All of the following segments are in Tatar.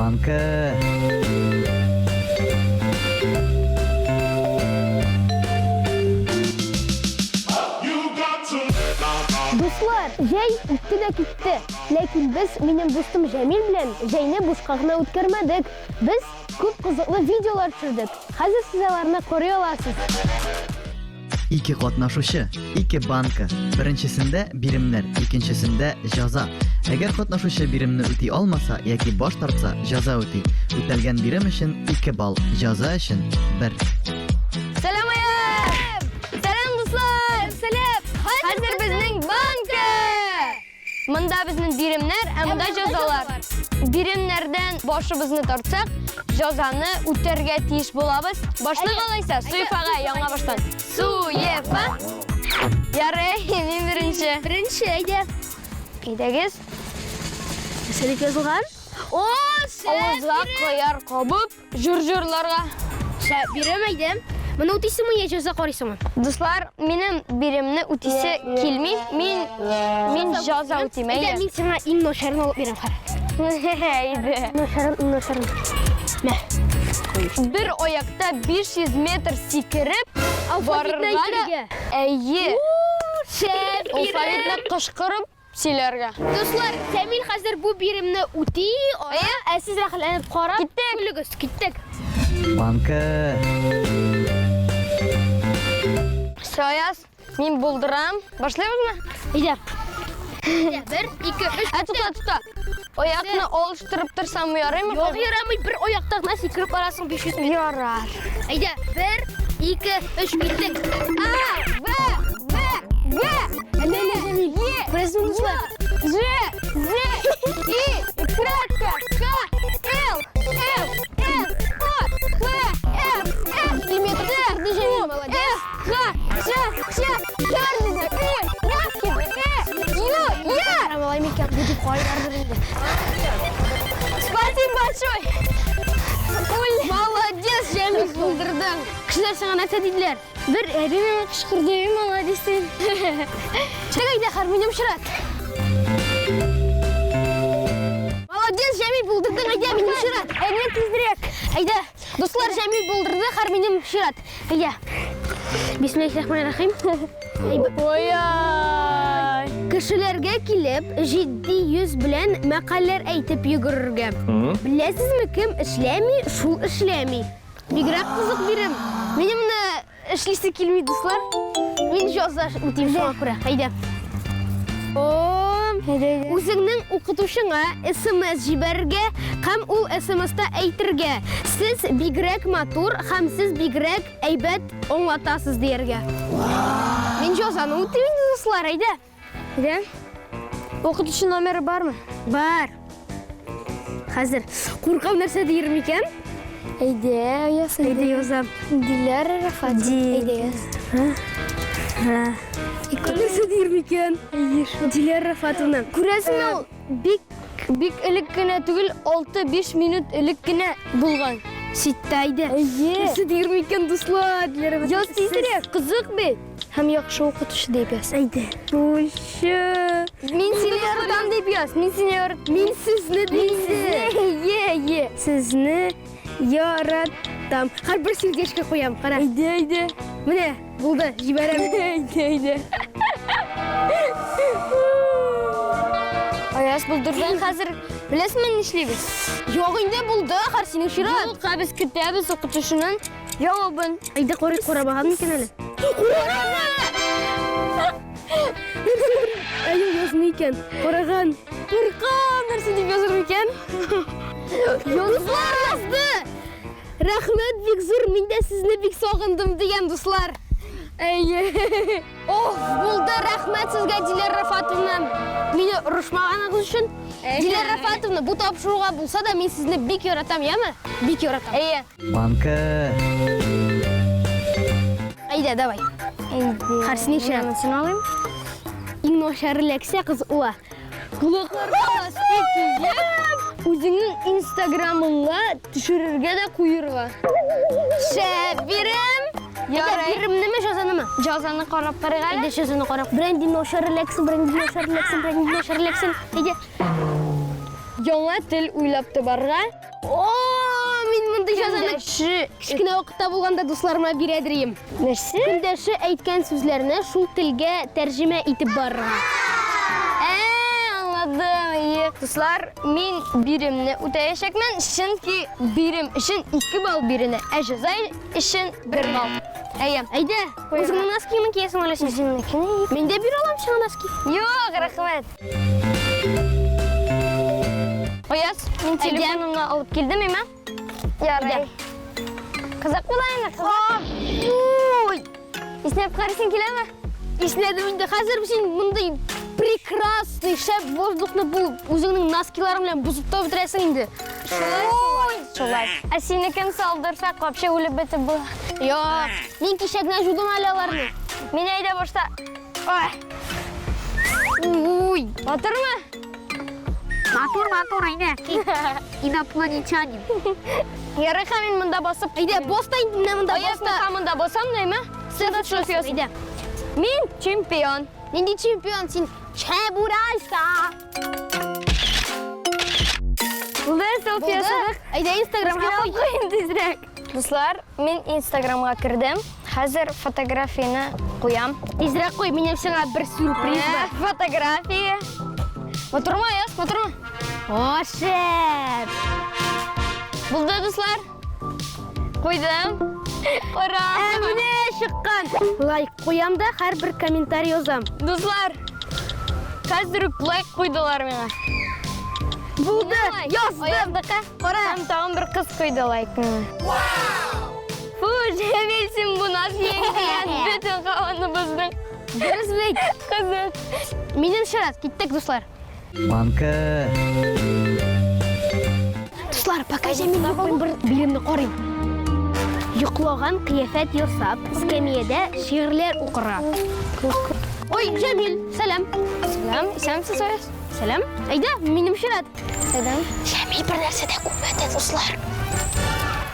Банка. Дуслар, җәй үтте дә китте. Ләкин без минем дустым Җәмил белән җәйне бушка гына үткәрмәдек. Без күп кызыклы видеолар төшердек. Хәзер сез аларны карый аласыз. Ике катнашучы, ике банка. Беренчесендә биремнәр, икенчесендә җаза. Әгәр катнашучы биремне үти алмаса яки баш тартса, җаза үти. Үтәлгән бирем өчен 2 балл, җаза өчен 1. Сәлам Аяз! Сәлам дуслар! Сәлам! Хәзер безнең банка! Монда безнең биремнәр, ә монда җазалар. Биремнәрдән башыбызны тартсак, җазаны үтәргә тиеш булабыз. Башлыйк алайса, Суефага яңа баштан. Суефа. Ярый, мин беренче. Беренче, әйдә. Әйдәгез. Нәрсә дип язылган? О, шәп! Авызга кыяр кабып, Җыр җырларга. Шәп, бирем әйдә. Моны үтисеңме я җәза карыйсыңмы? Дуслар, минем биремне үтисе килми. Мин мин җәза үтим, Әйдә, әйе. мин сиңа иң начарын алып бирәм хәзер. Әйдә. Начарын, иң начарын. Мә. Бер аякта 500 метр сикереп Алфавитны барырга да. әйтергә. Әйе. Шәп, бирем. Алфавитны кычкырып сөйләргә. Дуслар, Сәмил хәзер бу биремне үти, ара, ә сез рәхәтләнеп карап Киттек. көлегез. Киттек. Банка. Саяз, мин булдырам. Башлыйбызмы? Әйдә. Әйдә, бер, ике, өч. Ә тукта, тукта. Аякны алыштырып торсам ярыймы? Юк, ярамый, бер аякта гына сикереп барасың 500 метр. Ярар. Әйдә, бер, ике, өч, киттек. А, Б, Б, Г, Әллә нә Җәмил. Е, Күрәсеңме, дуслар? Ж, З, И, кратко, К, Л, М, Н, О, П, Р, С, Километр сикерде Җәмил, молодец. Х, Ж, Ч, Р, Р, Ю, Я. Карамалай микән, бу дип карыйлардыр инде. Спасибо большое. Ул Молодец, Җәмил, булдырдың. Кешеләр сиңа нәрсә диделәр? Бер әби миңа кычкырды, «Эй, молодец» дип. Чык әйдә, хәр минем чират. Молодец, Җәмил, булдырдың, әйдә, минем чират. Әйдә тизрәк. Әйдә, дуслар, Җәмил булдырды, хәр минем чират. Әйдә. Бисмиллахир-рахманир-рахим. Ой-ай. Кешеләргә килеп, җитди йөз белән мәкальләр әйтеп йөгерергә. Беләсезме, кем эшләми, шул эшләми. Бигрәк кызык бирем. Минем моны эшлисе килми, дуслар. Мин җаза үтим шуңа күрә. Әйдә. Үзеңнең укытучыңа СМС җибәрергә һәм ул СМСта әйтергә. Сез бигрәк матур һәм сез бигрәк әйбәт аңлатасыз дияргә. Мин җазаны үтим инде, дуслар, әйдә. Әйдә. Укытучы номеры бармы? Бар. Хәзер куркам нәрсә диер микән? Әйдә, яз. Әйдә язам. Диләр Рафат. Әйдә яз. Ра. Нәрсә диер микән? Диләр Рафатовна. Күрәсеңме, ул бик бик элек кенә түгел, 6-5 минут элек кенә булган. Ситтә әйдә. Әйе. Нәрсә диер микән, дуслар? Диләр Рафатовна. Яз тизрәк, кызык бит. Һәм яхшы укытучы дип яз. Әйдә. Укытучы. Мин сине яратам дип яз. Мин сине яратам. Мин сезне Мин дим. сезне. Е, е. Сезне яратам. Хәр бер сердечко куям, кара. Әйдә, әйдә. Менә, булды, җибәрәм. Әйдә, әйдә. Аяз булдырдың хәзер. Беләсеңме нишлибез? Юк инде булды, хәр синең чират. Юк, без көтәбез укытучының җавабын. Әйдә карыйк, карамаган микән әле? Әйе, язмый икән. Караган. Куркам, нәрсә дип языр микән? Дуслар язды. Рәхмәт бик зур, мин дә сезне бик сагындым дигән дуслар. Әйе. Ох, булды, рәхмәт сезгә, Диләр Рафатовна. Мине орышмаганыгыз өчен. Диләр Рафатовна, бу тапшыруга булса да мин сезне бик яратам, яме? Бик яратам. Әйе. Банка. Әйдә, давай. Әйдә. Хәрсен ишә. Монысын алыйм. Иң начар эләксә кыз ула. Колакларга ласпик киеп, үзеңнең Инстаграмыңа төшерергә дә куерга. Шәп бирем. Ярый. Биремнеме, җазанымы? Җазаны карап карыйк әле. Әйдә, җазаны карап. Бренди начар эләксен, бренди начар эләксен, бренди начар эләксен. Әйдә. Яңа тел уйлап табарга. О, мин мондый җәзаны Көндәше кечкенә вакытта булганда дусларыма бирәдер идем. Нәрсә? Көндәше әйткән сүзләрне шул телгә тәрҗемә итеп барырга. Ә, аңладым. Ие. Дуслар, мин биремне үтәячәкмен, чөнки бирем өчен 2 балл бирелә, ә җәза өчен 1 балл. Әйе. Әйдә, үзеңнең носкиңны киясең әле син. Үземнекене. Мин дә бирә алам сиңа носки. Юк, рәхмәт. Аяз, мин телефонымны алып килдем, име? Ярый. Кызык була инде, кызык. Ой! Иснәп карыйсың киләме? Иснәдем инде. Хәзер син мондый прекрасный шәп воздухны бу үзеңнең носкиларың белән бозып та бетерәсең инде. Шулай, шулай, шулай. Ә синекен салдырсак, вообще үлеп бетеп була. Юк, мин кичә генә жудым әле аларны. Мин әйдә башта. Ой. Уй. Батырмы? Матур, матур, әйдә. Инопланетянин. Ярый, ха, мин монда басып. Әйдә, бас та инде менә монда, Аяз, бас та. мин монда басам, дәйме? Син дә төшерәсең. Әйдә. Мин чемпион. Нинди чемпион син? Чебурашка. Булды, селфи ясадык. Әйдә, Инстаграмга куй. Куйын тизрәк. Дуслар, мин Инстаграмга кердем. Хәзер фотографияне куям. Тизрәк куй, минем сиңа бер сюрприз бар. Фотография. Матурмы, Аяз, матурмы? О, шәп! Булды, дуслар. Куйдым. Ура! Ә менә чыккан. Лайк куям да һәрбер комментарий язам. Дуслар, хәзер үк лайк куйдылар миңа. Булды, яздым. Аяздыкы. Кара. Һәм тагын бер кыз куйды лайк миңа. Фу, Җәмил, син бу нас җиңгән бөтен кавыныбызның. Дөрес бит. Кызык. Минем чират, киттек, дуслар. Банка. Дуслар, пока Җәмил юк, мин бер биремне карыйм. Йоклаган кыяфәт ясап, эскәмиядә шигырьләр укырга. Ой, Җәмил, сәлам. Сәлам, исәнмесез, Аяз? Сәлам. Әйдә, минем чират. Сәлам. Җәмил бер нәрсә дә күрмәде, дуслар.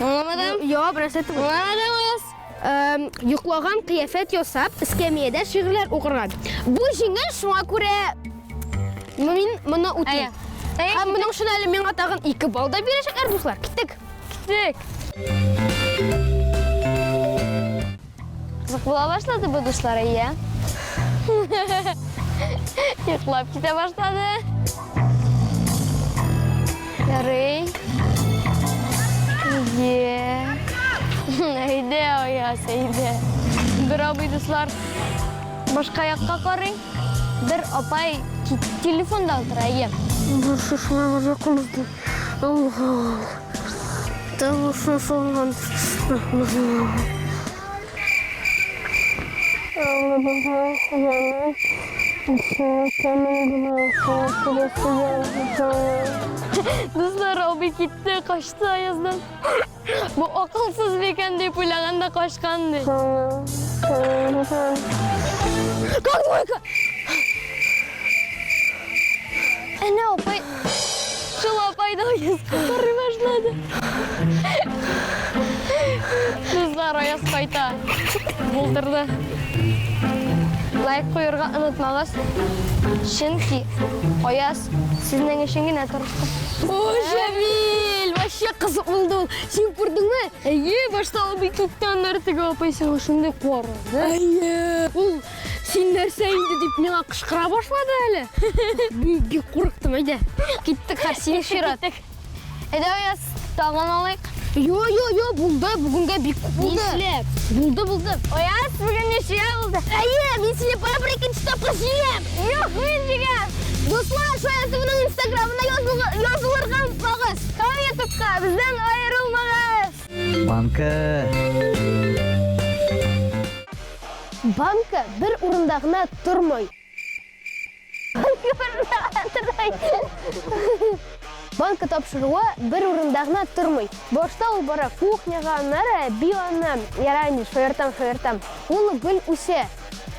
Аңламадым. Йо, бер нәрсә түгел. Аңламадым, Аяз. Йоклаган кыяфәт ясап, эскәмиядә шигырьләр укырга. Бу җиңел, шуңа күрә мин моны үтим. Әйе. Һәм моның өчен әле миңа тагын 2 балл да бирәчәкләр, дуслар. Киттек. Киттек. Кызык була башлады бу, дуслар, әйе. Йоклап китә башлады. Ярый. Е. Әйдә, Аяз, әйдә. Бер абый, дуслар, башка якка карый. Бер апай телефонда утыра, әйе. Дуслар, абый китте, качты Аяздан. Бу акылсыз микән дип уйлаган да качкан ди. Как двойка? Әнә апай, шул апай да Аязга карый башлады. Дуслар, Аяз кайта. Булдырды. Лайк куярга онытмагыз. Чөнки Аяз сезнең өчен генә тырышты. О, Җәмил, вообще кызык булды ул. Син күрдеңме? Әйе, башта абый китте, аннары теге апай сиңа шундый карады. Әйе. Ул син нәрсә инде дип миңа кычкыра башлады әле. Мин бик курыктым, әйдә. Киттек, хәзер синең чират. Әйдә, Аяз, тагын алыйк. Йо, йо, йо, булды, бүгенгә бик күп булды. Нишләп? Булды, булды. Аяз, бүген ничья булды? Әйе, мин сине барыбер икенче тапкыр җиңәм. Юк, мин җиңәм. Дуслар, Шаянтовның Инстаграмына язылырга онытмагыз. Һәм ютубка бездән аерылмагыз. Банка. Банка бер урында гына тормый. Банка тапшыруы бер урында гына тормый. Башта ул бара кухняга, аннары әби янына. Ярар инде, шаяртам, шаяртам. Ул гел үсә.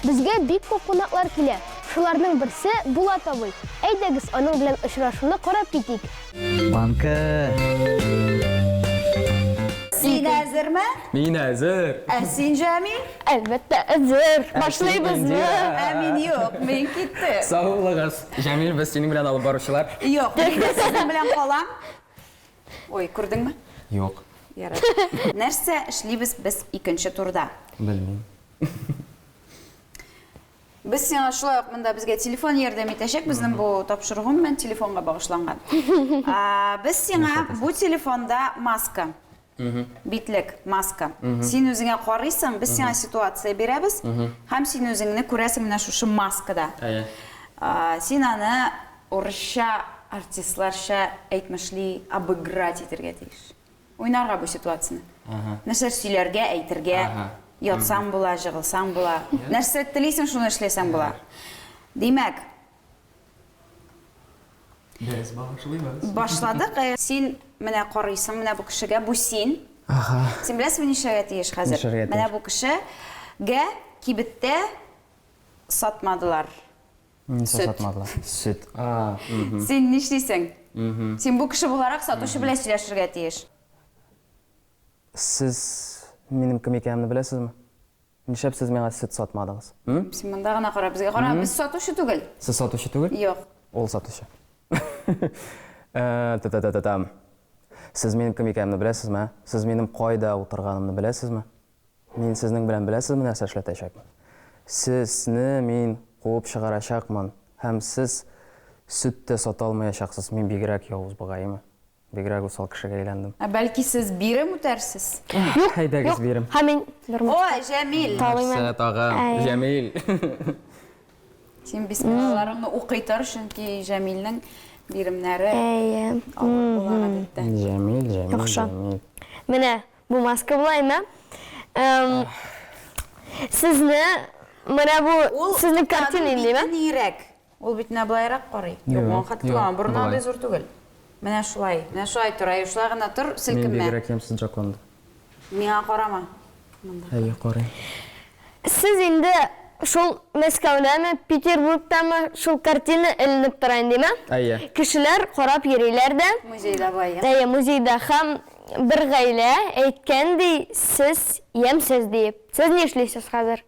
Безгә бик күп кунаклар килә. Шуларның берсе Булат абый. Әйдәгез, аның белән очрашуны карап китик. Банка. Син әзерме? Мин әзер. Ә син, Җәмил? Әлбәттә, әзер. Башлыйбызмы? Ә мин юк, мин киттем. Сау булыгыз. Җәмил, без синең белән алып баручылар. Юк, мин дә сезнең белән калам. Ой, күрдеңме? Юк. Ярар. Нәрсә эшлибез без икенче турда? Белмим. Без сиңа шулай ук монда безгә телефон ярдәм итәчәк. Безнең бу тапшыру гомумән телефонга багышланган. Без сиңа бу телефонда маска, битлек, маска. Син үзеңә карыйсың, без сиңа ситуация бирәбез һәм син үзеңне күрәсең менә шушы маскада. Әйе. Син аны урысча, артистларча әйтмешли, обыграть итәргә тиеш. Уйнарга бу ситуацияне. Нәрсә сөйләргә, әйтергә, ятсаң була, җыгылсаң була. Нәрсә телисең, шуны эшләсәң була. Димәк, Без башлыйбыз. Башладык. Э, син менә карыйсың менә бу кешегә, бу син. Ага. Син беләсеңме нишләргә тиеш хәзер? Нишләргә тиеш? Менә бу кешегә кибеттә сатмадылар. Нәрсә Сөт. сатмадылар? Сөт. А, Син нишлисең? Син бу кеше буларак сатучы белән сөйләшергә тиеш. Сез минем кем икәнемне беләсезме? Нишләп сез миңа сөт сатмадыгыз? М? Син монда гына кара, безгә кара. Без сатучы түгел. Сез сатучы түгел? Юк. Ул сатучы. Э, Та-та-та-та-там. Сез минем кем икәнемне беләсезме? а? Сез минем кайда утырганымны беләсезме? Мин сезнең белән беләсезме нәрсә эшләтәчәкмен? Сезне мин куып чыгарачакмын һәм сез сөт тә сата алмаячаксыз. Мин бигрәк явыз бугаймы? Бигрәк усал кешегә әйләндем. Ә бәлки сез бирем үтәрсез? Юк, Әйдәгез юк. бирем. Һәм мин бер Ой, Җәмил! Талыйм әле. Нәрсә тагы? Әй. Җәмил. Син бисмиллаларыңны укый тор, чөнки Җәмилнең биремнәре Әйе. авыр була гадәттә. Җәмил, Җәмил, Яхшы. Җәмил. Менә бу маска булаймы? Эм, Сезне менә бу Ул сезнең картина аның инде, бите нирәк. Ул бит менә былайрак карый. Юк, Юк, моңа хәтле юк, түгел, борыны болай. андый зур түгел. Менә шулай, менә шулай тор, әй, шулай гына тор, Мин селкенмә. бигрәк ямьсез Джоконда. Миңа карама. Монда. Әйе, карыйм. Сез инде шул Мәскәүдәме, Петербургтамы шул картина эленеп тора инде, димә? Әйе. Кешеләр карап йөриләр дә. Музейда була, Әйе, музейда һәм бер гаилә әйткән ди, сез ямьсез диеп. Сез ни эшлисез хәзер?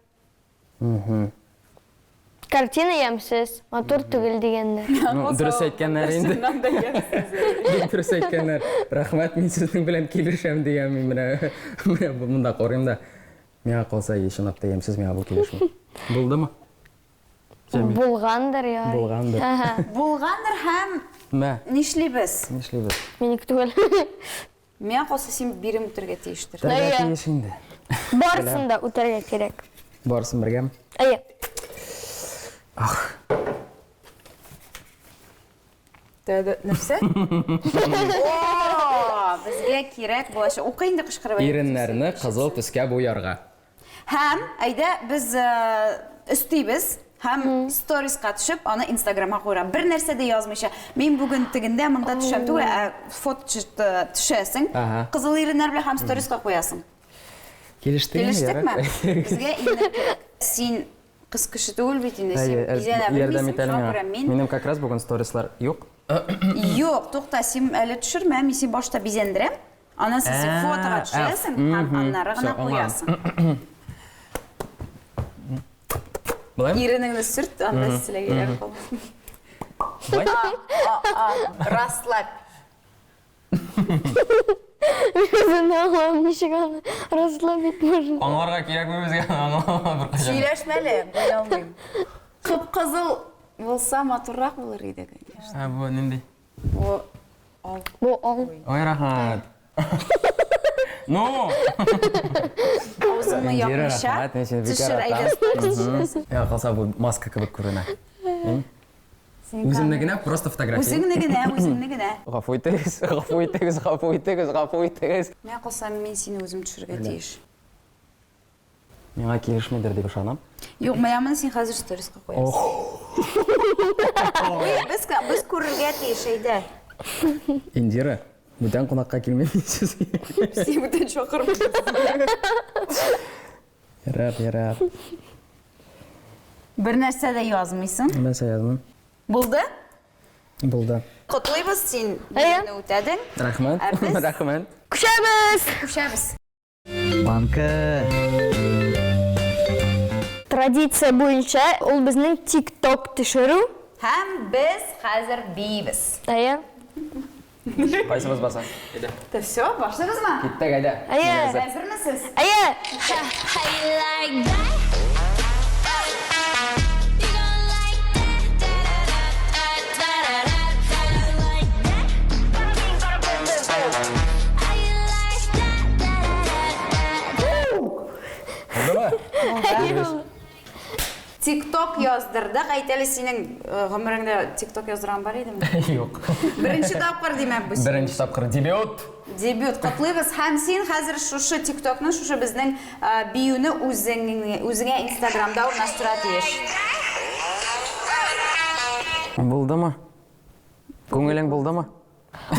Картина ямьсез, матур түгел дигәннәр. Ну, дөрес әйткәннәр инде. Бик дөрес әйткәннәр. Рәхмәт, мин сезнең белән килешәм дигән мин менә менә монда карыйм да. Миңа калса, чынлап та ямьсез, миңа бу килешми. Булдымы? Җәмил. Булгандыр, ярый. Булгандыр. Ага. Булгандыр һәм Мә, нишлибез? нишлибез? Минеке түгел. Миңа калса, син бирем үтәргә тиештер. Үтәргә Әйе. тиеш инде. Барысын да үтәргә кирәк. Барысын бергәме? Әйе. Ах. Тәде, нәрсә? О, безгә кирәк булачак. Укы инде кычкырып. Иреннәрне кызыл төскә буярга. Һәм әйдә без өстибез һәм сториска төшеп, аны Инстаграмга куйырга. Бер нәрсә дә язмыйча. Мин бүген тегендә монда төшәм түгел, ә фото төшәсең. Кызыл иреннәр белән һәм сториска куясың. Килештек инде, Килештекме? ярар. Безгә иреннәр кирәк. Син кыз кеше түгел бит инде, син Әйе, бизәнә ярдәм белмисең, ит әле шуңа миңа. күрә мин Минем как раз бүген сторислар юк. Юк, тукта, син әле төшермә, мин сине башта бизәндерәм. Аннан соң син фотога төшерәсең һәм аннары гына куясың. Болай? Иренеңне сөрт, анда селәгәйләр калмасын. Болай? Расслабь. Мин үземне аңламыйм, ничек аны расслабить можно. Аңларга кирәкме безгә? Аңлама беркайчан. Сөйләшмә әле, белә алмыйм. Кып-кызыл булса матуррак булыр иде, конечно. Ә бу нинди? Бу ал. Бу ал. Ой, рәхмәт. Ну! Авызыңны Индира, япмыйча. рәхмәт, мин сине бик Төшер, әйдә, яратам. сторис төшерәсең. Миңа калса бу маска кебек күренә. Үземне генә, просто фотография. Үзеңне генә, үзеңне генә. Гафу итегез, гафу итегез, гафу итегез, гафу итегез. Миңа калса, мин сине үзем төшерергә тиеш. Миңа килешмидер дип ышанам. Юк, менә моны син хәзер сториска куярсың. Ой, без без күрергә тиеш, әйдә. Индира, бүтән кунакка килмим мин сезгә. Син бүтән чакырмыйсың. Ярар, ярар. Бер нәрсә дә язмыйсың. Бер нәрсә язмыйм. Булды? Булды. Котлыйбыз, син биремне үтәдең. Рәхмәт. Ә без Рәхмәт. Күчәбез! Күчәбез. Банка. Традиция буенча ул безнең TikTok төшерү. Һәм без хәзер биибез. Әйе. Кайсыбыз баса? Әйдә. Та все, башлыйбызмы? Киттек, әйдә. Әйе. Мин әзер. Әзермесез? Әйе. Булдымы? ТикТок яздырдык. Әйт әле, синең э, гомереңдә ТикТок яздырган бар идеме? Юк. Беренче тапкыр димәк бу. Беренче тапкыр дебют. Дебют котлыйбыз һәм син хәзер шушы ТикТокны, шушы безнең э, биюне үзең үзеңә Инстаграмда урнаштыра тиеш. Булдымы? Күңелең булдымы?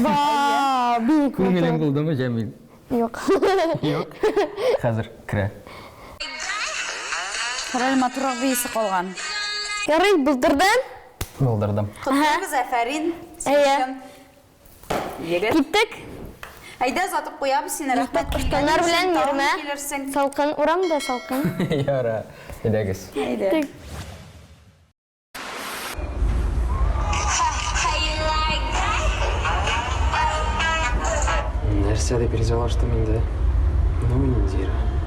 Вау, бик Күңелең булдымы, Җәмил? Юк. Юк. Хәзер керә. Карале, матуррак биисе калган. Ярый, булдырдым. Булдырдым. Котлыйбыз, афәрин. Син Әйе. өчен. Егет. Киттек. Әйдә, озатып куябыз сине. Рәхмәт. Ыштаннар белән Тагын йөрмә. Килерсең. Салкын, урамда салкын. Яра. Әйдәгез. Әйдә. Нәрсә дип ризалаштым инде? Ну, Индира.